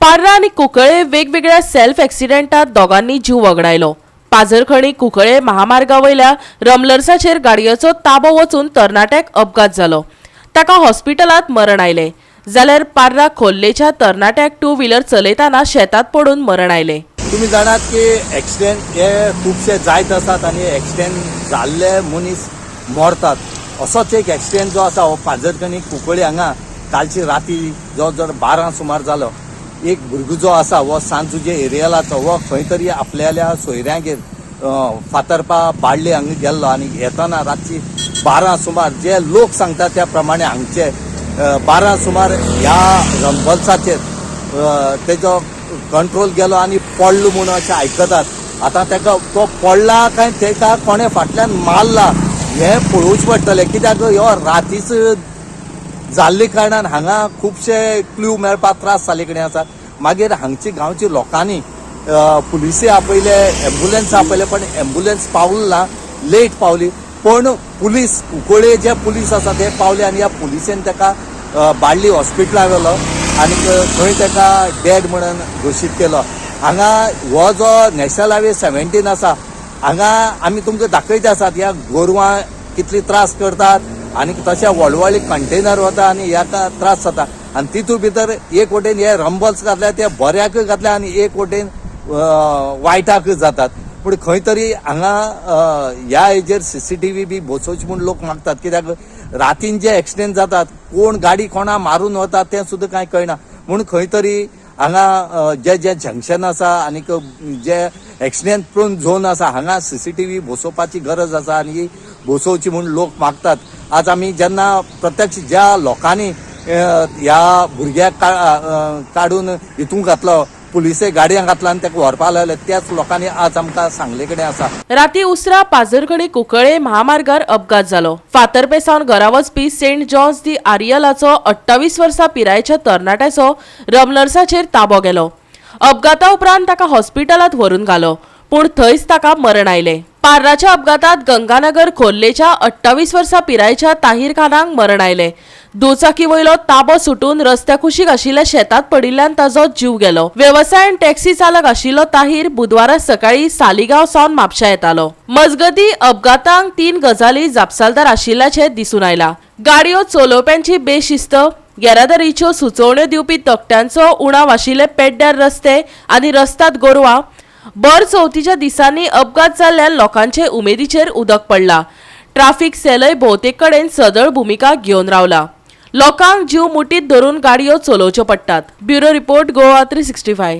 पार्रा आनी कुंकळे वेगवेगळ्या सेल्फ एक्सिडेंटात दोगांनी जीव वगडायलो. पाझरखणी कुंकळे महामार्गा वयल्या रमलर्साचेर गाडयेचो ताबो वचून तरणाट्याक अपघात जालो. ताका हॉस्पिटलांत मरण आयलें. जाल्यार पार्रा खोल्लेच्या तरणाट्याक टू व्हिलर चलयतना शेतात पडून मरण आयलें. तुमी जाणात की एक्सिडेंट हे खुबशे जायत आसात आनी एक्सिडेंट जाल्ले मनीस मरतात. असोच एक एक्सिडेंट जो आसा हो पाजरखणी कुंकळी हांगा कालची राती जो जर 12 सुमार जालो. एक भुरगो जो आसा हो सांजुजे एरियलाचो, हो खंय तरी आपल्याल्या सोयऱ्यांगेर फातर्पा बाळ्ळी हांगा गेल्लो आनी येतना रातची 12 सुमार, जे लोक सांगता त्या प्रमाणे, हांगचे 12 सुमार ह्या रंबल्साचेर तेजो कंट्रोल गेलो आनी पडलो म्हूण अशें आयकतात. आतां ताका तो पडला काय ताका कोणें फाटल्यान मारला हें पळोवचें पडटलें, कित्याक ह्यो रातीच जाल्ले कारणान हांगा खुबशे क्ल्यू मेळपाक त्रास जाल्ले कडेन आसा. मागीर हांगची गांवची लोकांनी पुलिसे आपयले, एम्बुलन्स आपयले, पण एम्बुलन्स पावली ना, लेट पावली. पण पुलीस, कुंकळे जे पुलीस आसा ते पावले आनी ह्या पुलिसेन ताका बाळ्ळी हॉस्पिटलाक व्हेलो आनी थंय ताका डेड म्हणून घोशीत केलो. हांगा हो जो नॅशनल हायवे 17 आसा, हांगा आमी तुमकां दाखयत आसात ह्या गोरवां कितली त्रास करतात आनी तशें व्हडले व्हडले कंटेनर वता आनी ह्याका त्रास जाता. आनी तितूंत भितर एक वटेन हे रंबल्स घातल्या ते बऱ्याकय घातल्या आनी एक वटेन वायटाकय जातात. पूण खंय तरी हांगा ह्या हेजेर सीसीटीव्ही बी बसोवची म्हूण लोक मागतात, कित्याक रातीन जे एक्सिडेंट जातात, कोण गाडी कोणा मारून वता तें सुद्दां कांय कळना. म्हूण खंय तरी हांगा जे जे जंक्शन आसा आनीक जे एक्सिडेंट प्रोन झोन आसा, हांगा सीसीटीव्ही बसोवपाची गरज आसा आनी ही बसोवची म्हूण लोक मागतात. आज आमी जेन्ना प्रत्यक्ष ज्या लोकांनी ह्या भुरग्याक काडून हितूंक घातलो, पुलिसे गाडयांक घातला आनी ताका व्हरपा लायले, त्याच लोकांनी आज आमकां सांगले कडेन आसा. राती उसरा पाझरखणी कुंकळे महामार्गार अपघात जालो. फातर्पे सावन घरा वचपी सेंट जॉन्स दी आरियलाचो 28 वर्सां पिरायेच्या तरणाट्याचो रमलर्साचेर ताबो गेलो. अपघाता उपरांत ताका हॉस्पिटलांत व्हरून घालो, पूण थंयच ताका मरण आयलें. पार्राच्या अपघातात गंगानगर खोर्लेच्या 28 वर्सां पिरायेच्या ताहीर खानाक मरण आयलें. दुचाकी वयलो ताबो सुटून रस्त्या कुशीक आशिल्ल्या शेतात पडिल्ल्यान ताजो जीव गेलो. वेवसायान टॅक्सी चालक आशिल्लो ताहीर बुधवारा सकाळी सालिगांव सावन म्हापशा येतालो. मजगती, अपघातांक तीन गजाली जापसालदार आशिल्ल्याचें दिसून आयला: गाडयो चलोवप्यांची बेशिस्त, येरादारीच्यो सुचोवण्यो दिवपी तकट्यांचो उणाव आशिल्ले पेड्ड्यार रस्ते आनी रस्ताद गोरवां. बर चवथीच्या दिसांनी अपघात जाल्ल्यान लोकांचे उमेदीचेर उदक पडला. ट्राफिक सेलय भोवतेक कडेन सदळ भुमिका घेवन रावला. लोकांक जीव मुठीत धरून गाडयो चलोवच्यो पडटात. Bureau report, Goa 365.